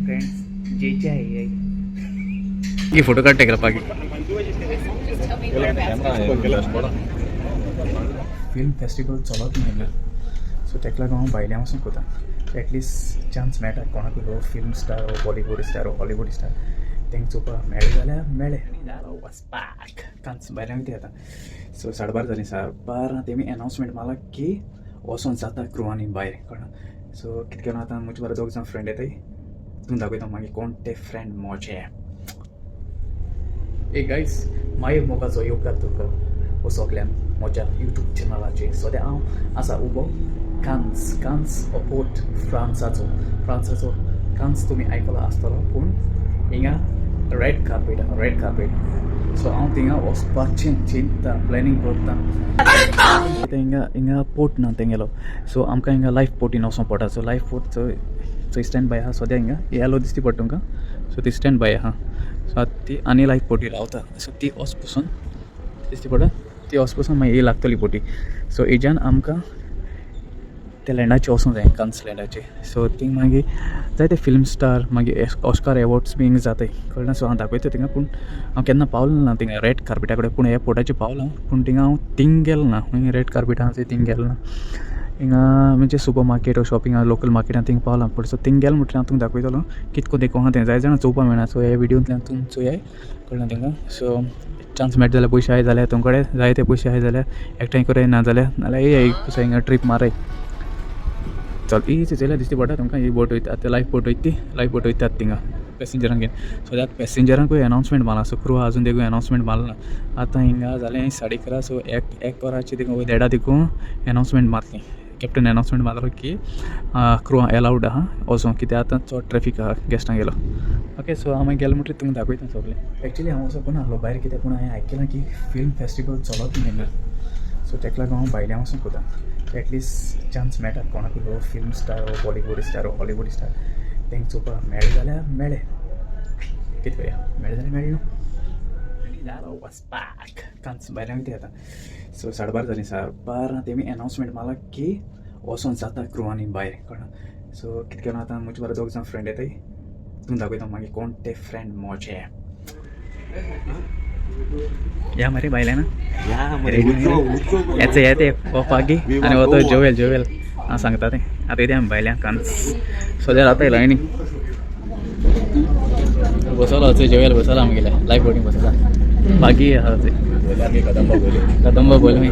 Friends, जेचे आहे ही photo काढते का पागी. फिल्म फेस्टिवल चलत न्ही सो तेका लागून हांव भायल्यान वचून कोता, एटलिस्ट चान्स मेळटा कोणाकूय हो फिल्म स्टार हो बॉलिवूड स्टार हो हॉलिवूड स्टार तेंका चोवपाक मेळ्ळें जाल्यार मेळ्ळें. वचपाक कांच भायल्यान कितें जाता. सो 12:30 जालीं, 12:30 तेमी एनावन्समेंट मारला की वचोन जाता क्रुवांनी भायर, कळ्ळें. सो कितें केलां आतां, म्हजे बरोबर दोग जाण फ्रेंड येताय, तुमकां दाखयता मागीर कोण ते फ्रेंड म्हजे. ए गायज, मागीर मोगाचो येवकार तुका हो सगल्यान म्हज्या युट्यूब चॅनलाचेर. सद्या हांव आसा उबो कान्स, कान्स हो पोर्ट फ्रांसाचो. फ्रांसाचो कान्स तुमी आयकलो आसतलो, पूण हिंगा रेड कार्पेट आहा, रेड कार्पेट. सो हांव थिंगा वचपाचें चिंतता, प्लॅनिंग करता. हिंगा हिंगा पोर्ट ना तेंगेलो, सो आमकां हिंगा लायफ बोटीन वचों पडटा. सो लायफ बोट थंय थंय स्टँड बाय आहा सद्या. हिंगा येलो दिसती पडटा तुमकां, सो ती स्टँड बाय आहा. सो आतां ती आनी लायफ बोटी रावता, सो ती वच पसून दिसती पडटा, ती वच पसून मागीर ही लागतली बोटी. सो हेज्यान आमकां ते लँडाचे वचूंक जाय, कान्स लँडाचे. सो थिंग मागीर जायते फिल्म स्टार, मागीर ऑस्कार एवॉर्ड्स बी हिंगा जाताय, कळ्ळें. सो हांव दाखयता थिंगा, पूण हांव केन्ना पावलो ना थिंगा रेड कार्पेटा कडेन. पूण ह्या पोर्टाचेर पावलो हांव, पूण थिंगा हांव थिंग गेलो ना. मागीर रेड कार्पेट आहा थंय थिंग गेलो ना. हिंगा म्हणजे सुपर मार्केट शॉपिंग आहा, लोकल मार्केट आहा, थिंग पावला. पूण सो थिंग गेलो म्हटल्यार हांव तुमकां दाखयतलो कितको देखूं आहा तें. जाय जाणां चोवपा मेळना. सो ह्या व्हिडियोंतल्यान तुमी चोयाय, कळ्ळें तुमकां. सो चान्स मेळटा जाल्यार, पयशे आहाय जाल्यार, तुमचे कडेन जाय ते पयशे आहाय जाल्यार एकठांय कराय, ना जाल्यार नाल्यार येया एक हिंगा ट्रीप माराय. चल, ही चोयल्यार दिसती पडटा तुमकां, ही बोट वयता आतां, लायफ बोट वयता ती, लायफ बोट वयतात थिंगा पॅसेंजरांक घेवन. सो त्यात पॅसेंजरांकूय एनावन्समेंट मारला, सो क्रू अजून देखून एनावन्समेंट मारला ना. आतां हिंगा जालें 11:30, सो एक एक वराची देखून देडा देखून एनावन्समेंट मारली. कॅप्टन एनावन्समेंट मारलो की क्रू एलावड आहा वचों, कित्याक आतां चड ट्रॅफीक आहा गेस्टां गेलो. ओके, सो हांव मागीर गेलो म्हणटकीर तुमकां दाखयता सगळें. एक्चुली हांव वचोंक ना आसलो भायर कित्याक, पूण हांवें आयकलां की फिल्म फेस्टिवल चलत न्ही, सो तेका लागून हांव भायल्यान वचूंक कोता, एटलिस्ट चान्स मेळटा कोणाकूय हो फिल्म स्टार हो बॉलिवूड स्टार हो हॉलिवूड स्टार तेंका चोवपाक मेळ्ळें जाल्यार मेळ्ळें. कितें करया, मेळ्ळें जाल्यार मेळ्ळें न्हू. वचपाक कांच भायल्यान कितें जाता. सो 12:30 जालीं, 12:30 तेमी एनावन्समेंट मारला की वचोन जाता क्रुवांनी भायर, कळ्ळें. सो कितें केलां आतां, म्हजे बरोबर दोग जाण फ्रेंड येताय, तुमकां दाखयता मागीर कोण ते फ्रेंड म्हजे. या मरे भायल्यान येचे येते हो पागी आनी हो तो जोवेल, जोवेल हांव सांगता तें. आतां येते आमी भायल्यान कांच. सद्या रावता लायनी बसवला, जोवेल बसवला आमगेल्या लायफ बोटींग बसवला. पागी आहा थंय कदंबा बोल मी.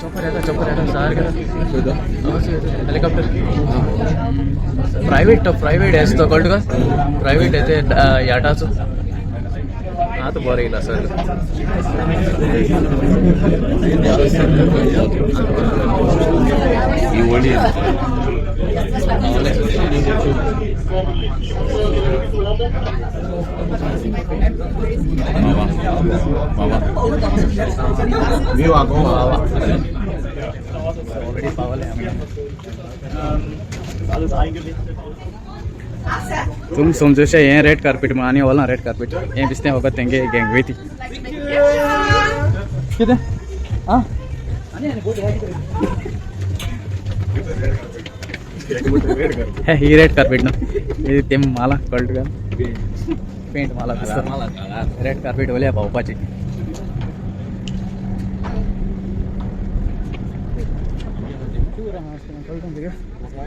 चॉपर येता, चॉपर येता सारकें. हेलिकॉप्टर प्रायवेट, तो प्रायवेट हेच तो, कळ्ळें तुका, प्रायवेट हे ते याटाचो. आतां बरें येयला सर. ही व्हडली. बाबा बाबा मी वागो. ऑलरेडी पावले आमी. तुम समजोशे हें रेड कार्पेट म्हणून आनी वोलां रेड कार्पेट हें बिस्तें फकत तेंगे गँग वयती कितें आं. हे ही रेड कार्पेट न्हू, हे ते माला, कळ्ळें तुका, पेंट माला दिसता. रेड कार्पेट वयल्या पावपाची.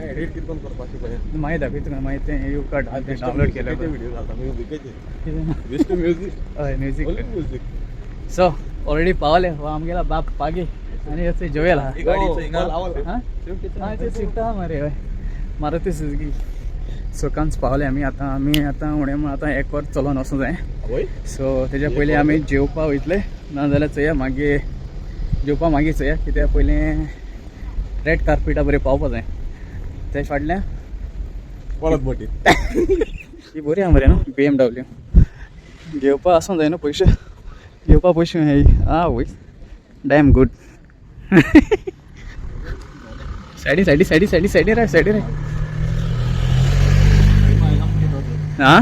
एडिट कितें करपाची पळय. मागीर दाखयता तुका, मागीर तें you card download केलें. व्हिडिओ घालता बेस्ट म्युजीक. हय, म्युजीक. म्युजीक. सो ऑलरेडी पावले हो आमगेला बाप पागी आनी अशें जोवेल आहा. हां हां, ते स्विफ्ट आहा मरे. हय, मारुती सुझुकी. सो कांच पावले आमी आतां. आमी आतां उणें म्हण आतां एक वर चलोन वचूं जाय. आवय. सो तेज्या पयलीं आमी जेवपा वयतले, नाजाल्यार चोया मागीर जेवपा मागीर चोया, कित्याक पयलीं रेड कार्पेटा बरें पावपा जाय. तेज फाटल्यान परत बोटी. ही बरी आहा मरे न्हू BMW. घेवपा आसूं जाय न्हू पयशे, घेवपा पयशे ही आ वय डॅम गूड. सायडी सायडी सायडी सायडी सायडी राय सायडी राय. आं,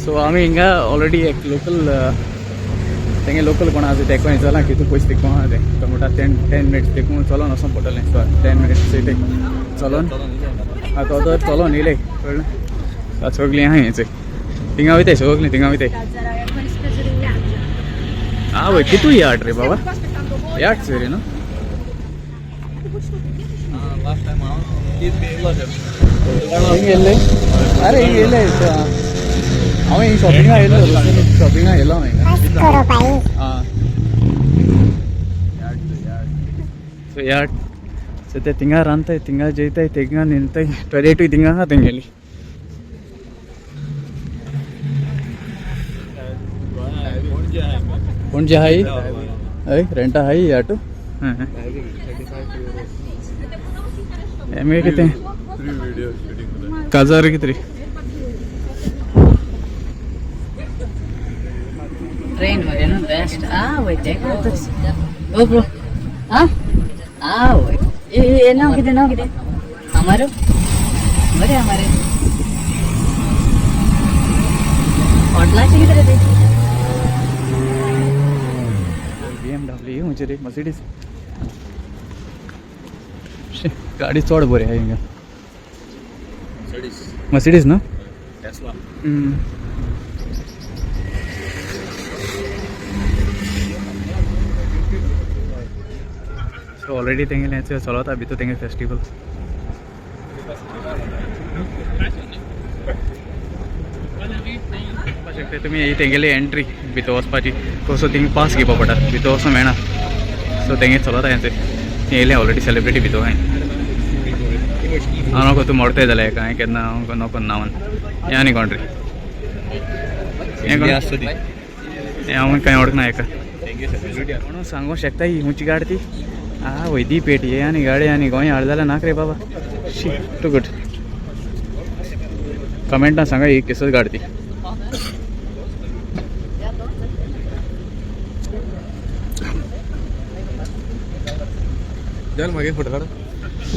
सो आमी हिंगा ऑलरेडी एक लोकल तेंगे लोकल कोण आसा तेका विचारलां कितू पयशे तिकून आहा तें. तो म्हणटा 10 10 मिनिट्स तिकून चलोन वचों पडटलें. सो 10 मिनिट्स ते चलोन आतां तो तर चलोन येयले, कळ्ळें. आतां सगळीं आहा हें थिंगा वयताय, सगळीं थिंगा वयताय. आवय, कितू यार्ड रे बाबा, यार्ड रे न्हू. हिंग येयल्ले, अरे हिंग येयले. हांव हिंग शॉपिंगा येयलो, शॉपिंगा येयलो हांव हिंगा. आं, सो यार्ड. सो ते थिंगा रांदताय, थिंगा जेयताय, थिंगा न्हिदताय, टॉयलेटूय थिंगा आहा तेंगेली. पणजे आहाय, हय, रेंटा आहाय यार्टू. हें मागीर कितें काजार कितें रे. ट्रेन मध्ये ना बेस्ट. आ वय ते ओ ब्रो. हा आ वय ए ए, नाव कितें, नाव कितें? हमारो बरें, हमारे हॉटलाचे कितें रे ते? BMW खंयची रे? मर्सिडीज. शी, गाडी चड बरी आहा हिंगा. मर्सिडीज न्हू. टेस्ला. सो ऑलरेडी तेंगेलें चलता भितर तेंगे फेस्टिवल. शकता तुमी ही तेंगेली एंट्री भितर वचपाची. सो थिंग पास घेवपा पडटा, भितर वचूंक मेळना. सो तेंगे चलता हें, थंय येयलें ऑलरेडी सेलिब्रिटी भितर. हांवें हांव नको, तूं मोडताय जाल्यार हेका हांवें केन्ना हांव नको नावन. हें आनी कोण रे हें? कोण हें? हांव कांय वळखना हेका. म्हणून सांगूंक शकता ही खंयची गाडी ती. आ वय, दी पेटी हे आनी गाडी आनी गोंय हाड जाल्यार नाक रे बाबा. शी, टू गुड. कमेंटान सांगा ही केसर गाडी ती. चल मागीर फोटो काड.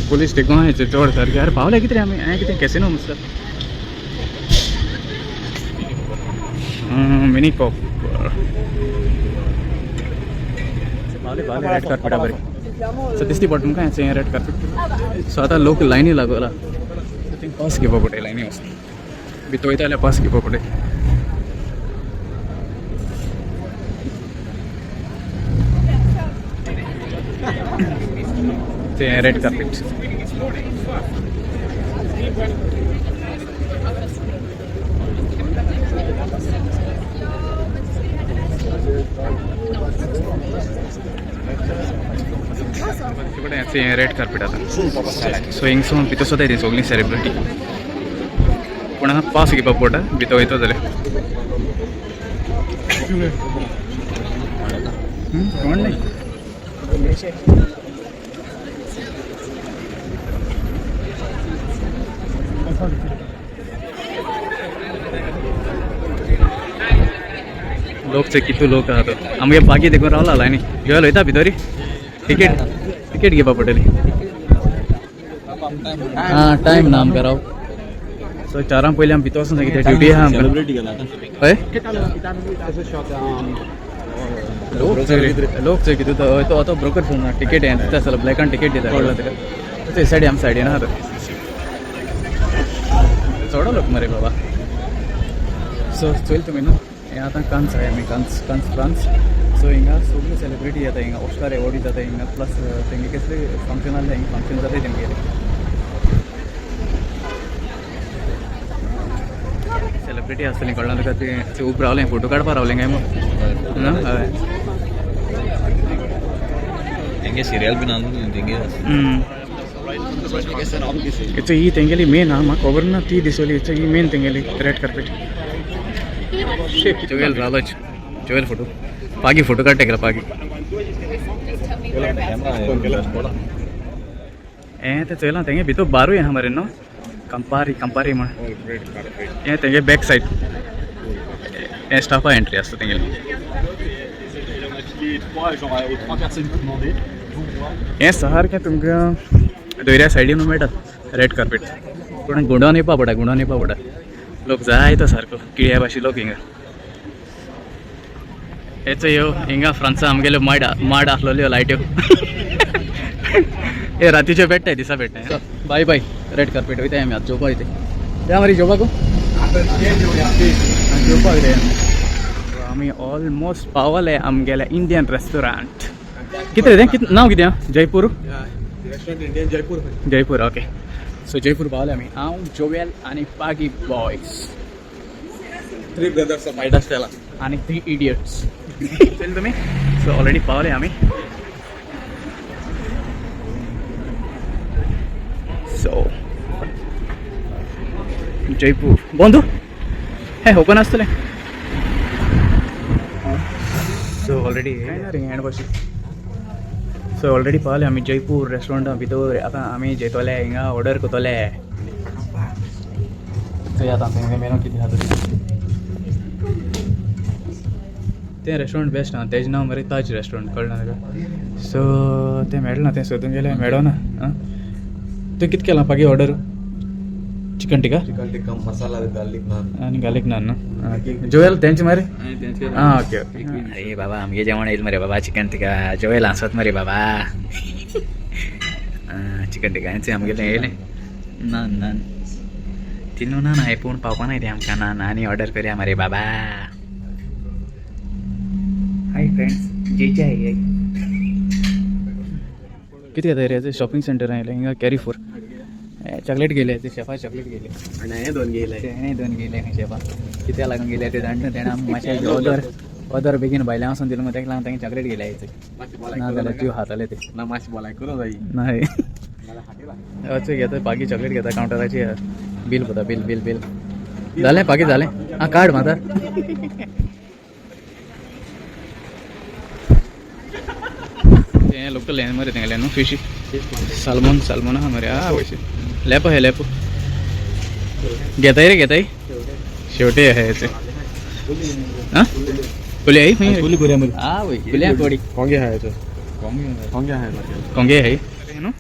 पोलीस टेकून आहाय चड सारकें. अरे पावले कितें रे आमी? हें कितें कॅसिनो मुसता मिनी कॉप. पावले पावले रेड कार्पेटा बरें. सो दिसती पडटा तुमकां हें रेड कार्पेट. सो आतां लोक लायनी लागला. सो थिंग पास घेवपा पडटा, लायनी वचून भितर वयता जाल्यार पास घेवपा पडटा. ते रेड कार्पेट. हें रेड कार्पेट आतां. सो हिंगसून भितर सोदाय ती सगळीं सेलिब्रिटी, पूण आतां पास घेवपाक पडटा भितर वयता जाल्यार. कोण न्ही. लोक चोय कितू लोक आहा तो. आमगे बागी देखून रावला लायनी घेवन वयता भितरी. तिकेट तिकेट घेवपा पडटली. आं, टायम ना आमकां राव. सो 4 पयलीं आमी भितर वचूंक जाय, कित्याक ड्युटी आहा आमकां. सेलिब्रिटी गेला आतां. हय, लोक चोय रे, लोक चोय कितू. तो तो आतां ब्रोकर फोन टिकेट हें दिता आसतलो, ब्लॅकान टिकेट दिता, कळ्ळें तुका. ते सायडी आम सायडीन आहा तो. चड लोक मरे बाबा. सो चोयल तुमी न्हू, हें आतां कान्स आहाय आमी, कान्स, कान्स फ्रांस. सो हिंगा सगळी सेलिब्रिटी येता हिंगा, ऑस्कार एवॉर्डी जाता हिंगा, प्लस तेंगे कसले फंक्शन आसलें हिंगा फंक्शन जाताय तेमगेले. सेलिब्रिटी आसतली, कळ्ळें तुका. ते उब रावलें, फोटो काडपा रावलें काय मग न्हू, हय. तेंगे सिरियल बीन आणून तेंगे. हेचो ही तेंगेली मेन आहा, म्हाका खबर ना ती दिसली. हेचो ही मेन तेंगेली रेड कार्पेट. जोवेल रालोच, जोवेल फोटो पागी फोटो काडटा केला पागी. हें तें चोयलां, तेंगे भितर बारूय आहा मरे न्हू, कंपारी कंपारी म्हण. हें तेंगे बॅक सायड, हें स्टाफा एंट्री आसता तेंगेली. हें सारकें तुमकां दर्या सायडीन मेळटा रेड कार्पेट. पूण गुंडोन येवपा पडटा, गुंडोन येवपा पडटा. लोक जाय तो सारको किळ्या भाशे लोक हिंगा. हेचो ह्यो हिंगा फ्रांसा आमगेल्यो माड माड आसलेल्यो लायट्यो हे रातीच्यो पेट्टाय, दिसा पेट्टाय. बाय बाय रेड कार्पेट वयताय आमी आतां जेवपा वयताय. या मरे जेवपाकू, जेवपा वयताय आमी. आमी ऑलमोस्ट पावले आमगेल्या इंडियन रेस्टॉरंट. कितें रे तें नांव कितें? Jaipur. Restaurant Indian Jaipur. Jaipur, okay. So Jaipur पावले आमी. हांव, जोवेल आनी Pagi boys. Three brothers fight आसतेला आनी थ्री इडियट्स. चल तुमी. सो ऑलरेडी पावले आमी. सो जयपूर बंदू हे ओपन आसतलें. So already hand wash. So already पावले आमी जयपूर रेस्टॉरंटा भितर. आतां आमी जेतले, हिंगा ऑर्डर करतले. चोया आतां तेंगे मेनू कितें आसा तें. रेस्टॉरंट बेस्ट आहा, तेजें नांव मरे ताज रेस्टॉरंट, कळ्ळें ना तुका? सो तें मेळना, तें सोदून गेल्यार मेळना. आं, तुवें कितें केलां Pagi order? Chicken tikka. Chicken tikka masala with garlic naan. आनी गार्लीक नान न्हू जोवेल तेंचे मरे. आं, ओके ओके. अरे बाबा, आमगे जेवण येईल मरे बाबा. चिकन टिक्का जोवेल हांसत मरे बाबा. चिकन टिक्का हेंच आमगेलें येयलें. नान नान तिनू नान हाय, पूण पावपा नाय तें आमकां. नान आनी ऑर्डर करया मरे बाबा. हाय फ्रेंड्स, जेचे आहे. कितें जाता रे, शॉपिंग सेंटर आयलें हिंगा. कॅरी फोर चॉकलेट गेले ते शेफा, चॉकलेट गेले. आनी हे दोन गेले. तेणे दोन गेले खंय शेफा, कित्याक लागून गेले ते जाणटा. तेणें आमी मातशें ऑदर ऑदर बेगीन भायल्यान वचून दिलो, ताका लागून तांकां चॉकलेट गेले. ना जाल्यार जीव खाताले ते. ना, मातशें भलायकी करूं जाय. नाही. अचो घेता बाकी चॉकलेट घेता, कावंटराची बील पळयता. बील बील बील जालें बाकी जालें. आं, काड म्हाका. तें लोकल हें मरे तेंगेलें न्हू, फिश सालमोन, सालमोन आहा मरे. आं, वयशे लेपो हे, लेपो घेताय रे, घेताय. शेवटे आहा हेचे. आं, कुली आई खंय? कुली करूया मरे. आं वय, कुल्या कोडी. कोंगे आहा हेचो, कोंगे आहा. कोंगे हाय न्हू.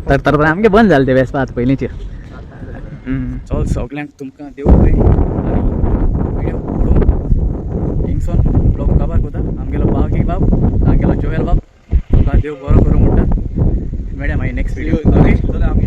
तर तर आमगे बंद जालें तें वेसपा आतां पयलींचेर. चल, सगल्यांक तुमकां देव बरें. आनी व्हिडियो पळोवन हिंगसोन ब्लॉग काबार कोता. आमगेलो बाब बाब, आमगेलो जोवेल बाब, तुमकां देव बरो करूं म्हणटा. मेळया मागीर नेक्स्ट व्हिडियो. ओके. आमी.